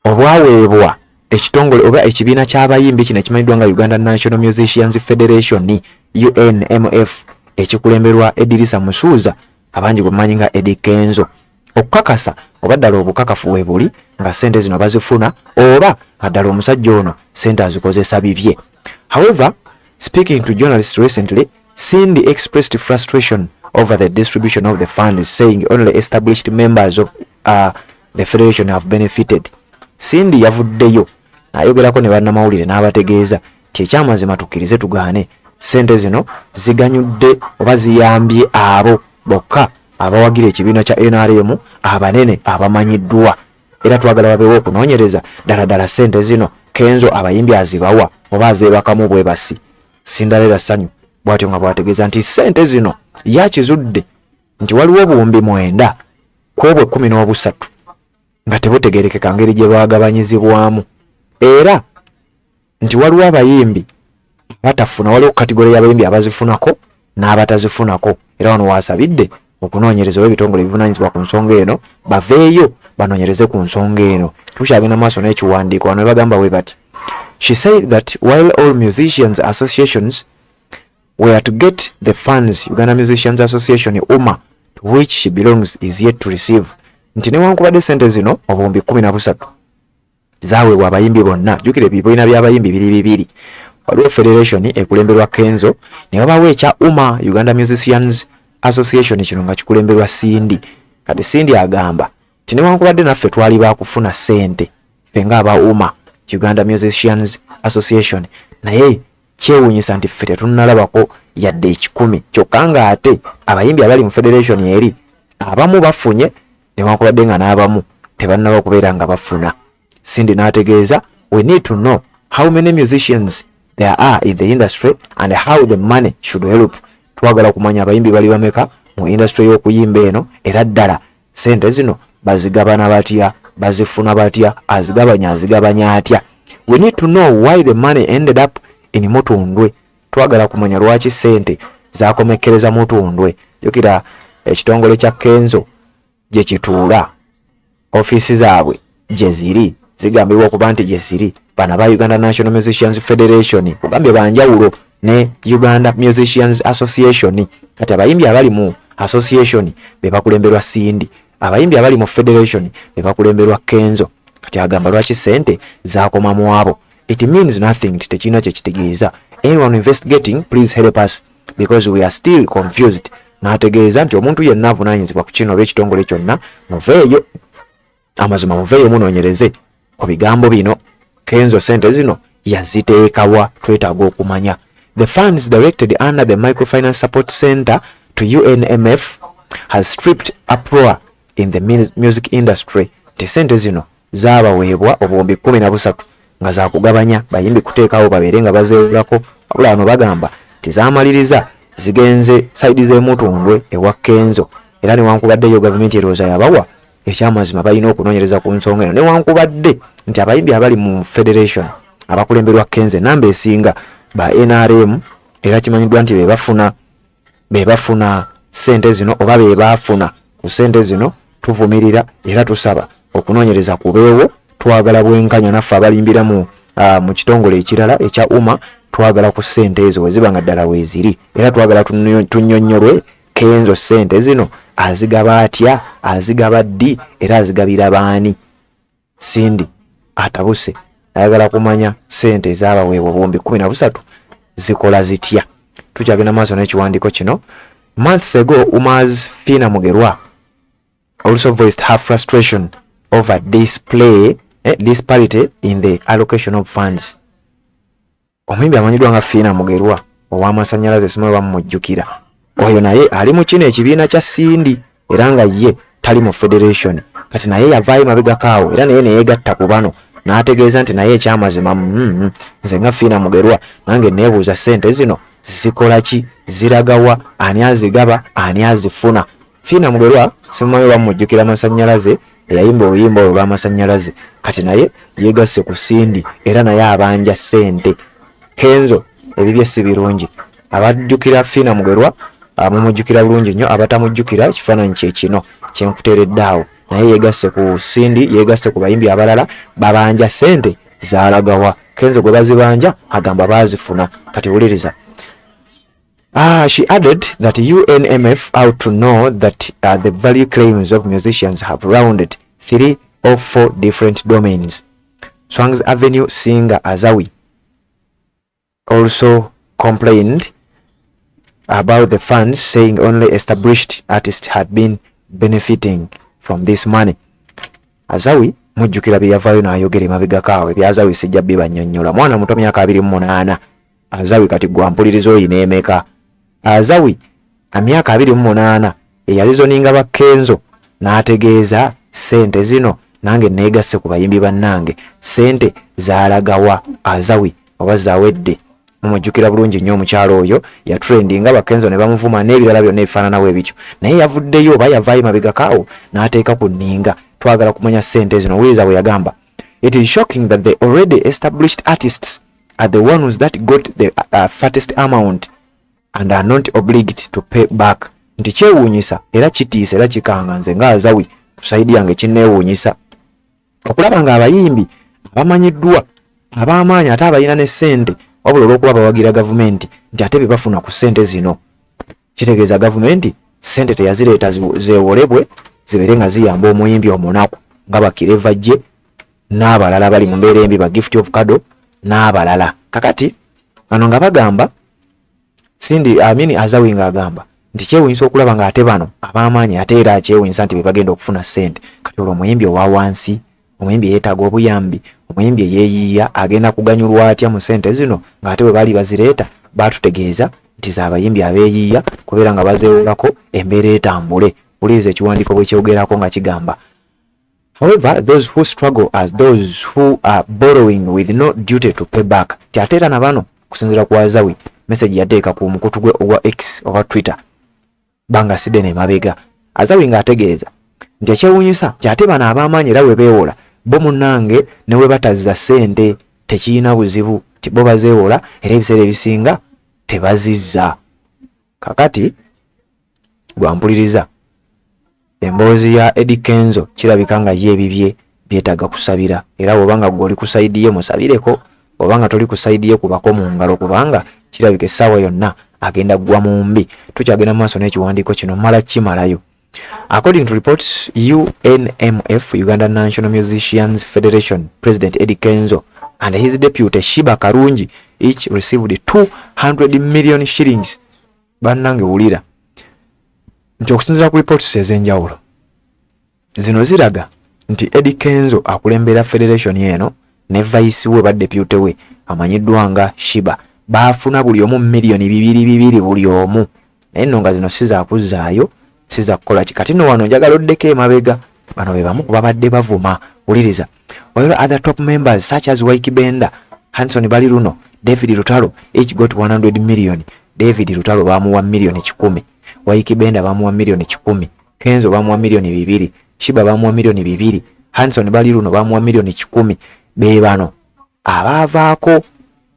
obwaweebwa ekitongole oba ekibiina ky'abayimbi kino ekimanyiddwa nga Uganda National Musicians Federation, UNMF, ekikulemberwa Edirisa Musuuza, abangi gwe mumanyi nga Eddy Kenzo, okukakasa oba ddala obukakafu we buli nga ssente zino bazifuna oba nga ddala omusajja ono ssente azikozesa bibye. However, speaking to journalists recently, Cindy expressed frustration over the distribution of the funds, saying only established members of the federation have benefited. Cindy yavuddeyo n'ayogerako ne bannamawulire n'abategeeza nti ekyamazima tukkirize tugaane, ssente zino ziganyudde oba ziyambye abo bokka abawagira ekibiina kya NRM abanene abamanyiddwa, era twagala babeewo okunoonyereza ddala ddala ssente zino Kenzo abayimbi azibawa oba azeebakamu bwebasi. Cinderella Sanyu bw'atyo nga bw'ategeeza nti ssente zino yakizudde nti waliwo 9000 ku obwo 13 nga tebutegerekeka ngeri gye bwagabanyizibwamu, era nti waliwo abayimbi abatafuna, waliwo category y'abayimbi abazifunako n'abatazifunako. Era wano wasabidde okunoonyereza oba ebitongole ebivunaanyizibwa ku nsonga eno baveeyo banoonyereze ku nsonga eno. Tukyagenda maaso n'ekiwandiiko. Wano bagamba bwe bati: She said that while all musicians associations were to get the funds, Uganda Musicians Association, UMA, to which she belongs, is yet to receive. Nti newankubadde sente zino obuwumbi 13 zaweebwa abayimbi bonna, jjukira ebibiina by'abayimbi biri bibiri, waliwo federation ekulemberwa Kenzo ne wabaawo ekya UMA, Uganda Musicians Association, kino nga kikulemberwa Cindy. Kati Cindy agamba nti newankubadde naffe twali bakufuna ssente ffe ng'aba UMA, Uganda Musicians Association, naye kyewuunyisa nti ffe tetunnalabako yadde 100, kyokka ng'ate abayimbi abali mu federation eri abamu bafunye, newankubadde nga n'abamu tebannaba kubeera nga bafuna. Cindy n'ategeeza, "We need to know how many musicians there are in the industry and how the money should help." Twagala kumanya abayimbi bali bameka mu industry y'okuyimba eno, era ddala sente zino bazigabana batya, bazifuna batya, azigabanya azigabanya atya? "We need to know why the money ended up in Mutundwe." Twagala kumanya lwaki sente zakomekkereza Mutundwe. Jjukira ekitongole kya Kenzo gye kituula, ofiisi zaabwe gye ziri, zigambibwa okuba nti gye ziri. Bano aba Uganda National Musicians Federation kugambye banjawulo ne Uganda Musicians Association. Kati abayimbi abali mu association be bakulemberwa Cindy, abayimbi abali mu federation be bakulemberwa Kenzo. Kati agamba lwaki sente zakoma mu abo? "It means nothing," nti tekirina kye kitegeeza. "Anyone investigating, please help us because we are still confused." N'ategeeza nti omuntu yenna avunaanyizibwa ku kino oba ekitongole kyonna, muveeyo amazima, muveeyo munoonyereze ku bigambo bino. Kenzo sente zino yaziteekawa? Twetaaga okumanya. The funds directed under the Microfinance Support Center to UNMF has stirred uproar in the music industry. Nti sente zino zaabaweebwa obuwumbi 13 nga zakugabanya bayimbi kuteekawo babeere nga bazeewulako, wabula bano bagamba nti zaamaliriza zigenze sayidi z'emutundwe ewa Kenzo, era newankubadde yo gavumenti erowooza yabawa, ekyamazima balina okunoonyereza ku nsonga eno, newankubadde nti abayimbi abali mu federation abakulemberwa Kenzo enamba esinga ba NRM, era kimanyiddwa nti be bafuna ssente zino oba be baafuna ku ssente zino. Tuvumirira era tusaba okunoonyereza kubeewo. Twagala bwenkanya naffe abalimbira mu kitongole ekirala ekya UMA. Twagala ku ssente ezo weziba nga ddala weeziri, era twagala tunnyonnyolwe Kenzo ssente zino azigaba atya, azigaba ddi, era azigabira baani? Cindy atabuse, ayagala kumanya ssente ezaabaweebwa obuwumbi 13 zikola zitya. Tukyagenda maaso n'ekiwandiiko kino. Months ago, UMA's Fina Mugerwa also voiced her frustration over disparity in the allocation of funds. Omuyimbi amanyiddwa nga Fiina Mugerwa ow'amasannyalaze, simanyi bamumujjukira, oyo naye ali mu kino ekibiina kya Cindy, era nga ye tali mu federation. Kati naye yavaayo mabegako awo era naye neyegatta ku bano n'ategeeza nti naye ekyamazima, nze nga Fiina Mugerwa nange neebuuza ssente zino zikola ki, ziragawa, ani azigaba, ani azifuna? Fiina Mugerwa simumanyi bamumujjukira, amasannyalaze, eyayimba oluyimba olwo lw'amasannyalaze. Kati naye yegasse ku Cindy era naye abanja ssente. Kenzo ebibye si birungi. Abajjukira Fiina Mugerwa mumujjukira bulungi nnyo, abatamujjukira ekifaananyi kye kino kyenkuteeredde awo. Naye yegasse ku Cindy, yegasse ku bayimbi abalala babanja ssente. Zaalagawa? Kenzo gwe bazibanja agamba baazifuna. Kati wuliriza. She added that UNMF ought to know that the value claims of musicians have rounded three or four different domains. Swangz Avenue singer Azawi also complained about the funds, saying only established artists had been benefiting from this money. Azawi mujjukira bye yavaayo n'ayogera emabegako awo. Ebya Azawi sijja bibannyonnyola. Mwana muto, myaka 28. Azawi kati gwampuliriza oyina emeka? Azawi emyaka 28, eyalizoninga ba Kenzo n'ategeeza ssente zino nange neegasse ku bayimbi bannange, ssente zaalagawa? Azawi oba zawedde, mumujjukira bulungi nnyo omukyalo oyo yatrendinga, bakenzo ne bamuvuma n'ebirala byonna ebifaananawo ebityo, naye yavuddeyo oba yavaayo mabegakaawo n'ateeka ku nninga. Twagala kumanya ssente zino. Wuliriza bwe yagamba: "It is shocking that the already established artists are the ones that got the fattest amount and are not obliged to pay back." Nti kyewuunyisa era kitiisa era kikanga nze nga Azawi ku side yange kinneewuunyisa okulaba nga abayimbi abamanyiddwa, ab'amaanyi, ate abalina ne ssente, wabula olw'okuba bawagira gavumenti nti ate bye bafuna ku ssente zino, kitegeeza gavumenti ssente teyazireeta zeewolebwe zibeere nga ziyamba omuyimbi omunaku nga bakireva jje n'abalala bali mu mbeera embi, ba Gift of Kado n'abalala. Kakati bano nga bagamba Cindy Amini Azawi ng'agamba nti kyewuunyisa okulaba ng'ate bano ab'amaanyi ate era kyewuunyisa nti be bagenda okufuna ssente. Kati olwo omuyimbi owa wansi, omuyimbi eyeetaaga obuyambi, omuyimbi eyeeyiiya agenda kuganyulwa atya mu ssente zino ng'ate bwe baali bazireeta baatutegeeza nti z'abayimbi abeeyiiya kubeera nga bazeewolako embeera etambule? Wuliriza ekiwandiiko bwe kyogerako nga kigamba: "However, those who struggle as those who are borrowing with no duty to pay back." Ti ate era na bano, kusinziira ku Azawi, message yateeka ku mukutu gwe ogwa X oba Twitter banga sidde nemabega, Azawi ng'ategeeza nti ekyewuunyisa nti ate bano ab'amaanyi era bwe beewola bo munnange ne bwe batazza ssente tekirina buzibu, ti bo bazeewola era ebiseera ebisinga tebazizza. Kakati gwampuliriza, emboozi ya Eddy Kenzo kirabika nga ye ebibye byetaaga kusabira, era bw'oba nga gwe oli ku side ye musabireko, oba nga toli ku side ye kubako mu ngalo, kubanga kirabika essaawa yonna agenda ggwa mu mbi. Tukyagenda mu maaso n'ekiwandiiko kino, mala kimalayo. According to reports, UNMF, Uganda National Musicians Federation President Eddie Kenzo and his deputy Sheebah Karungi each received 200 million shillings. Bannange wulira nti okusinziira ku reports ez'enjawulo zino ziraga nti Eddie Kenzo akulembera federation eno ne vice we ba deputy we amanyiddwa nga Sheebah baafuna buli omu miliyoni 200 buli omu, naye nno nga zino si zakuzzaayo, si za kukola ki. Kati nno wano njagala oddeko emabega, bano be bamu ku babadde bavuma. Wuliriza. While other top members such as Waiki Benda, Hanson Baliruno, David Lutalo each got 100 million. David Lutalo bamuwa miliyoni 100, Waiki Benda bamuwa miliyoni 100, Kenzo bamuwa miliyoni 2, Shiba bamuwa miliyoni 2, Hanson Baliruno bamuwa miliyoni 100. Be bano abaavaako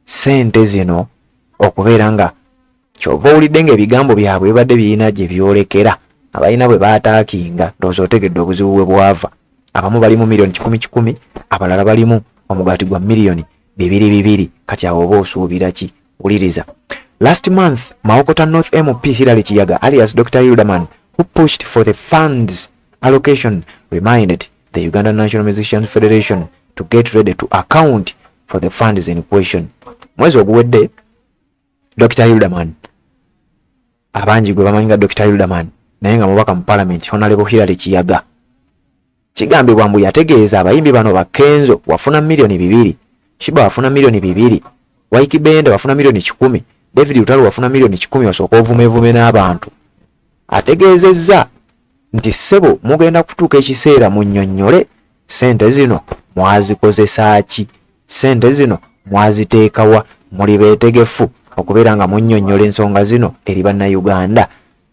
ssente zino okubeera nga kyova owulidde ng'ebigambo byabwe bibadde birina gye byolekera, abalina bwe baataakinga. Ndowooza otegedde obuzibu bwe bwava. Abamu balimu miliyoni kikumi kikumi, abalala balimu omugaati gwa miliyoni bibiri bibiri. Kati awo oba osuubira ki? Wuliriza. Last month, Mawokota North MP Hillary Kiyaga, alias Dr. Hilderman, who pushed for the funds allocation, reminded the Uganda National Musicians Federation to get ready to account for the funds in question. Mwezi oguwedde, Dr. Hilderman, abangi gwe bamanyi nga Dr. Hilderman, naye nga mubaka mu parliament, Honorable Hillary Kiyaga, kigambibwa mbu yategeeza abayimbi bano ba Kenzo wafuna miliyoni 2, Shiba wafuna miliyoni 2, Waiki Benda wafuna miliyoni 100, David Lutalo wafuna miliyoni 100, osooka ovumevume n'abantu. Ategeezezza nti ssebo, mugenda kutuuka ekiseera munnyonnyole ssente zino mwazikozesa ki, ssente zino mwaziteekawa, muli beetegefu okubeera nga munnyonnyola ensonga zino eri Bannayuganda?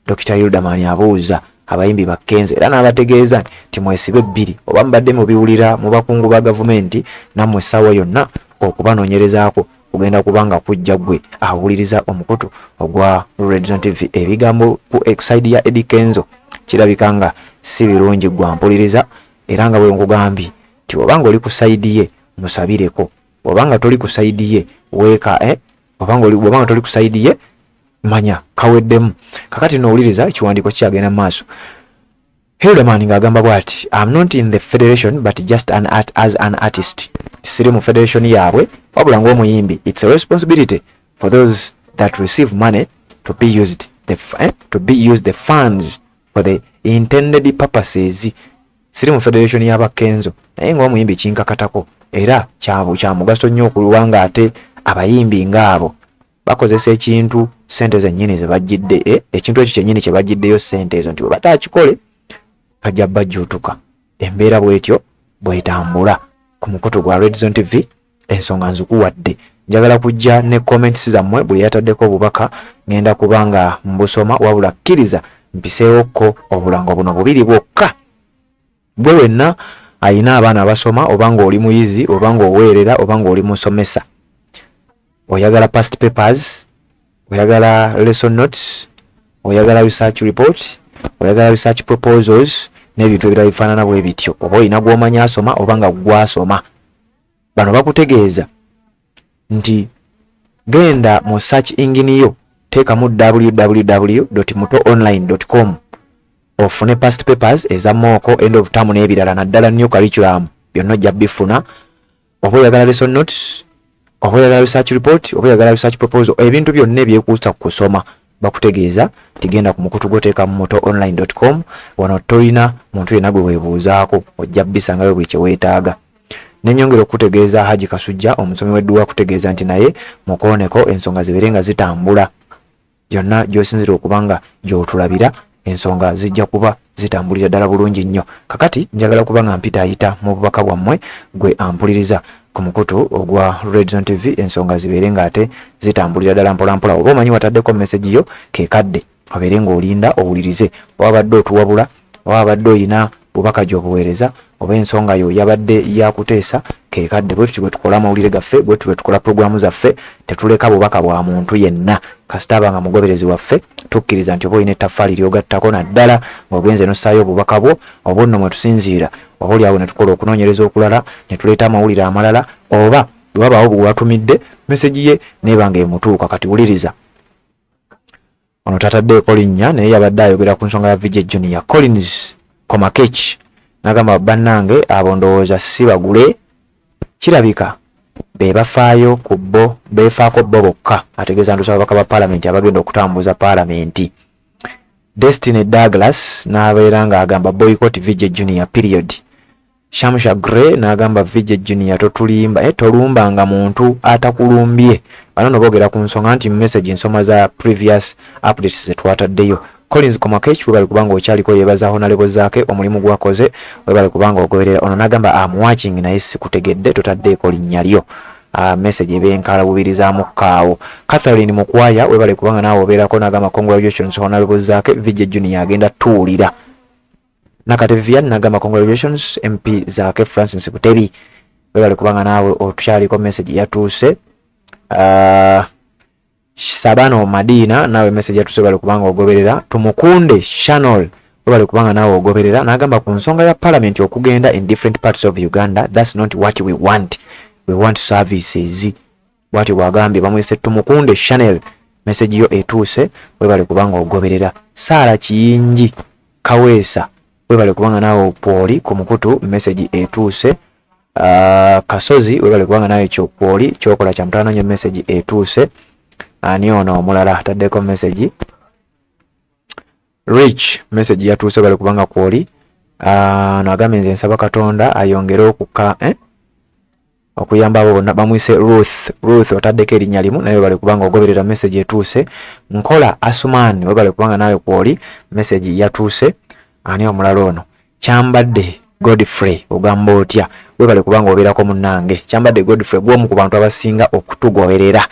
Dr. Hilderman abuuza abayimbi ba Kenzo era n'abategeeza nti mwesibe bbiri, oba mubadde mubiwulira mu bakungu ba gavumenti, nammwe essaawa yonna okubanoonyerezaako kugenda kubanga kujja. Gwe awuliriza omukutu ogwa Redzone TV, ebigambo ku side ya Eddy Kenzo kirabika nga si birungi. Gwa mpuliriza, era nga bwe nkugambye nti bw'obanga oli ku side ye, musabireko. Bw'obanga toli ku side ye, weeka, eh? Bw'obanga toli ku side ye, manya kaweddemu. Kakati nowuliriza ekiwandiiko kikyagenda mu maaso. Hilderman ng'agamba bw'ati: "I'm not in the federation, but just an art, as an artist." Siri mu federation yaabwe, wabula ng'omuyimbi. "It's a responsibility for those that receive money to be used the funds for the intended purposes." Siri mu federation y'abakenzo, naye ng'omuyimbi kinkakatako era kya mugaso nnyo okuba nga ate abayimbi ng'abo bakozesa ekintu sente zennyini ze bajjidde, ekintu ekyo kyennyini kye bajjiddeyo sente ezo, nti bwe bataakikole kajja bajjuutuka. Embeera bw'etyo bw'etambula ku mukutu gwa Redzone TV. Ensonga nzikuwadde, njagala kujja ne comments zammwe. Buli yataddeko obubaka ngenda kuba nga mbusoma, wabula kkiriza mpiseewokko obulango buno bubiri bwokka. Gwe wenna ayina abaana abasoma, oba ng'oli muyizi, oba ng'oweerera, oba ng'oli musomesa, oyagala past papers, oyagala lesson notes, oyagala research report, oyagala research proposals n'ebintu ebirala bifaanana bwe bityo, oba olina gw'omanyi asoma, oba nga gwasoma, bano bakutegeeza nti genda mu search engine yo, teekamu www.mutoonline.com ofune past papers eza mock, end of term n'ebirala, naddala new curriculum, byonna ojja bifuna. Oba oyagala lesson notes, oba oyagala research report, oba oyagala research proposal, ebintu byonna ebyekuusa ku kusoma, bakutegeeza tigenda ku mukutu gwoteekamu mutoonline.com. Wano tolina muntu yenna gwe weebuuzaako, ojja bisangayo buli kye weetaaga. Nenyongera okutegeeza Haji Kasujja, omusomi w'edduwa, kutegeeza nti naye mukooneko ensonga zibeere nga zitambula. Yonna gy'osinzira okuba nga gy'otulabira, ensonga zijja kuba zitambulira ddala bulungi nnyo. Kakati njagala kuba nga mpitaayita mu bubaka bwammwe. Gwe ampuliriza ku mukutu ogwa Redzone TV, ensonga zibeere ng'ate zitambulira ddala mpolampola. Oba omanyi wataddeko message yo, kekadde obeere ng'olinda owulirize. Oba badde otuwabula, oba abadde oyina bubaka gy'obuweereza, oba ensonga yo yabadde yakuteesa, kekadde. Bwe tuti bwe tukola amawulire gaffe, bwe tuti bwe tukola puroguramu zaffe. Tetuleka bubaka bwa muntu yenna kasita aba nga mugoberezi waffe. Tukkiriza nti oba olina ettaffaali lyogattako, naddala ng'ogenze n'ossaayo obubaka bwo, oba nno mwe tusinziira, oba oliawo ne tukola okunoonyereza okulala ne tuleeta amawulire amalala, oba bwe wabaawo bwe watumidde message ye neeba nga emutuuka. Kati wuliriza ono, tataddeeko linnya, naye yabadde ayogera ku nsonga ya VJ Junior. Collins Komakech n'agamba, "Bannange, abo ndowooza si bagule, kirabika be bafaayo ku bo, beefaako bo bokka." Ategeeza ntuusa ababaka ba paalamenti abagenda okutambuza paalamenti. Destiny Douglas n'abeera ng'agamba, "Boycott VJ Junior, period." Shamsha Gray n'agamba, "VJ Junior totulimba, tolumbanga muntu atakulumbye." Bano no boogera ku nsonga nti message nsoma za previous updates zetwataddeyo. Collins Komakech webale kubanga okyaliko, yebaza Honorable Zaake omulimu gwakoze, webale kubanga ogoberera. Ono nagamba am watching naye sikutegedde, totaddeeko linnya lyo. Message ebenkala bubiri za mukkaawo. Catherine Mukwaya webale kubanga naawe obeerako, nagamba congratulations Honorable Zaake, VJ Junior agenda tuwulira. Nakate Vivian nagamba congratulations MP Zaake Francis Butebi, webale kubanga naawe otukyaliko, message yatuuse. Sabano Madina naawe message yatuuse, webale kubanga ogoberera. Tumukunde Channel webale kubanga naawe ogoberera, nagamba ku nsonga ya parliament okugenda in different parts of Uganda, that's not what we want, we want services, bwatyo bwagambye. Bamwise Tumukunde Channel, message yo etuuse, webale kubanga ogoberera. Sara Kiyingi Kaweesa webale kubanga naawe kwoli ku mukutu, message etuuse. Kasozi webale kubanga naawe kyokwoli kyokola kya mutaano nnyo, message etuuse. Ani ono omulala ataddeko message? Rich, message yatuuse, webale kubanga kwoli. Nagambye nze nsaba Katonda ayongere okukka okuyamba abo bonna. Bamwise Ruth. Ruth otaddeko erinnya limu naye webale kubanga ogoberera, message etuuse. Nkola Asuman webale kubanga naawe kwoli, message yatuuse. Ani omulala ono? Kyambadde Godfrey, ogamba otya? Webale kubanga obeerako munnange. Kyambadde Godfrey gwomu ku bantu abasinga okutugoberera,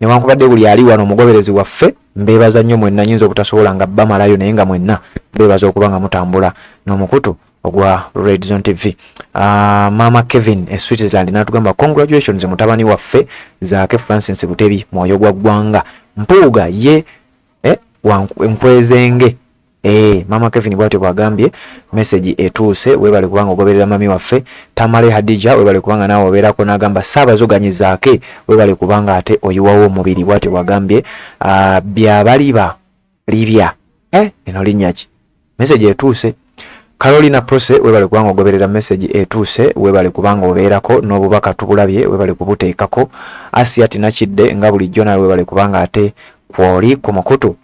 newankubadde buli ali wano omugoberezi waffe, mbeebaza nnyo mwenna. Nyinza obutasobola nga bamalayo, naye nga mwenna mbeebaza okuba nga mutambula n'omukutu ogwa Red Zone TV. Mama Kevin e Switzerland n'atugamba congratulations mutabani waffe Zaake Francis Butebi, mwoyo gwa ggwanga. Mpuuga ye nkwezenge. Mama Kevin bwatyo bwagambye, message etuuse, webale kubanga ogoberera mami waffe. Tamale Hadija webale kubanga naawe obeerako, n'agamba Ssaabazoganyi Zaake webale kubanga ate oyiwawo omubiri, bwatyo bwagambye. Byabaliba libya eno linnya ki? Message etuuse. Carolina Prose webale kubanga ogoberera, message etuuse, webale kubanga obeerako n'obubaka tubulabye, webale kubuteekako. Asia Tinakidde nga bulijjo nawe webale kubanga ate kwoli ku mukutu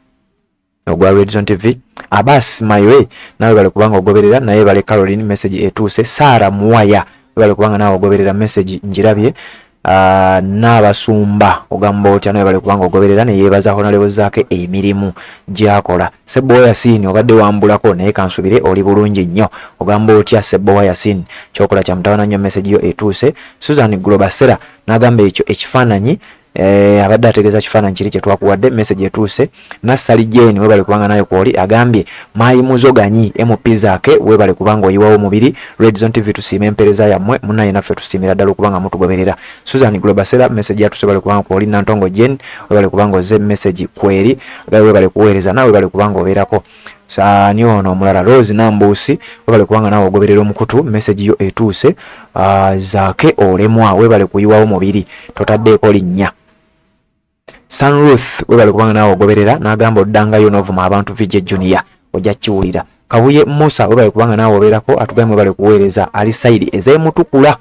ogwa Red Zone TV. Abbas Mayoe nawe webale kubanga ogoberera, naye bale Caroline, message etuuse. Sara Muwaya webale kubanga nawe ogoberera, message njirabye. N'abasumba ogamba otya? Nawe bale kubanga ogoberera, neyeebaza Honorable Zaake emirimu gyakola. Sebbowa Yasin obadde wambulako, naye kansubire oli bulungi nnyo. Ogamba otya Sebbowa Yasin? Kyokola kya mutawana nnyo, message yo etuuse. Susan Globasera n'agamba ekyo ekifaananyi abadde ategeeza kifaananyi kiri kye twakuwadde, message etuuse. Nassali Jane webale kubanga nayo kwoli, agambye Mayi Muzoganyi MP Zaake webale kubanga oyiwawo omubiri. Red Zone TV tusiima empeereza yammwe munnaye, naffe tusiimira ddala okuba nga mutugoberera. Susan Globasera message yatuse, webale kubanga kwoli. Nantongo Jane webale kubanga ozze, message kweri, webale kuweereza, naawe webale kubanga obeerako. Ani ono omulala? Rose Nambuusi webale kubanga naawe ogoberera omukutu, message yo etuuse. Zaake olemwa, webale kuyiwawo mubiri, totaddeeko linnya. Sunruth webale kubanga naawe ogoberera, n'agamba oddangayo n'ovuma abantu VJ Junior ojja kiwulira. Kabuye Musa webale kubanga naawe obeerako, atugambye webale kuweereza, ali side ez'emutukula,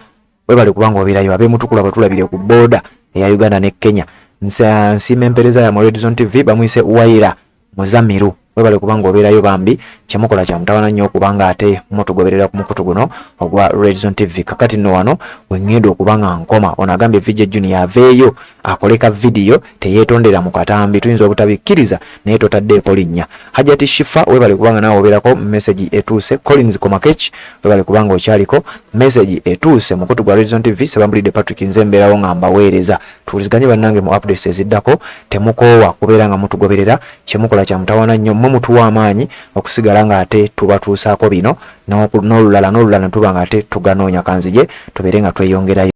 webale kubanga obeerayo. Ab'emutukula batulabire ku booda eya Uganda ne Kenya. Nsiima empeereza ya Red Zone TV. Bamwise Waira Muzamiru, webale kubanga obeerayo bambi, kyemukola kya mutawana nnyo okubanga ate mutugoberera ku mukutu guno ogwa Red Zone TV. Kakati nno wano wengenda okuba nga nkoma. Ono agambye VJ Junior aveeyo akole ka vidiyo teyeetondera mu katambi, tuyinza obutabikkiriza naye totaddeeko linnya. Hajati Shifa webale kubanga naawe obeerako, message etuuse. Collins Komakech webale kubanga okyaliko, message etuuse. Mukutu gwa Red Zone TV, Sebambulidde Patrick, nze mbeerawo nga mbaweereza. Tuwuliziganye bannange mu updates eziddako. Temukoowa kubeera nga mutugoberera, kyemukola kya mutawana nnyo, mmwe mutuwa amaanyi okusigala ng'ate tubatuusaako bino n'olulala n'olulala ne tuba ng'ate tuganoonya. Kanzije tubeere nga tweyongerayo.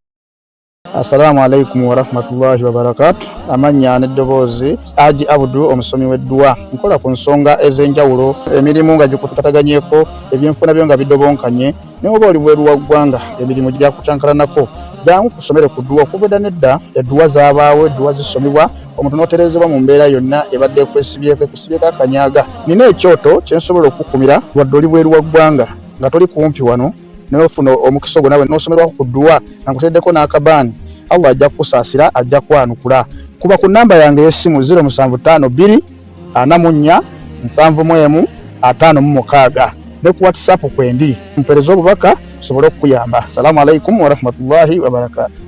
Assalamu alaikum warahmatullahi wabarakatu. Amannya n'eddoboozi Aji Abudu, omusomi w'edduwa. Nkola ku nsonga ez'enjawulo, emirimu nga gikutataganyeko, ebyenfuna byo nga bidobonkanye, naye oba oli bweru wa ggwanga emirimu gyakucankalanako, jangu kusomere ku dduwa. Okuva edda nedda edduwa zaabaawo, edduwa zisomibwa omuntu n'otereezebwa mu mbeera yonna ebadde ekwesibyeko, ekusibyeko akanyaga. Nina ekyoto kye nsobola okukukumira wadde oli bweru wa ggwanga nga toli kumpi wano, naye ofuna omukisa ogwo nawe n'osomerwako ku dduwa nga nkuteereddeko n'akabaani. Allah ajja kukusaasira, ajja kwanukula. Kuba ku nnamba yange ey'essimu 0752 44 71 56 ne ku WhatsApp kwendi, mpeereza obubaka nsobole okukuyamba. Salaamu alaikum warahmatullahi wabarakatu.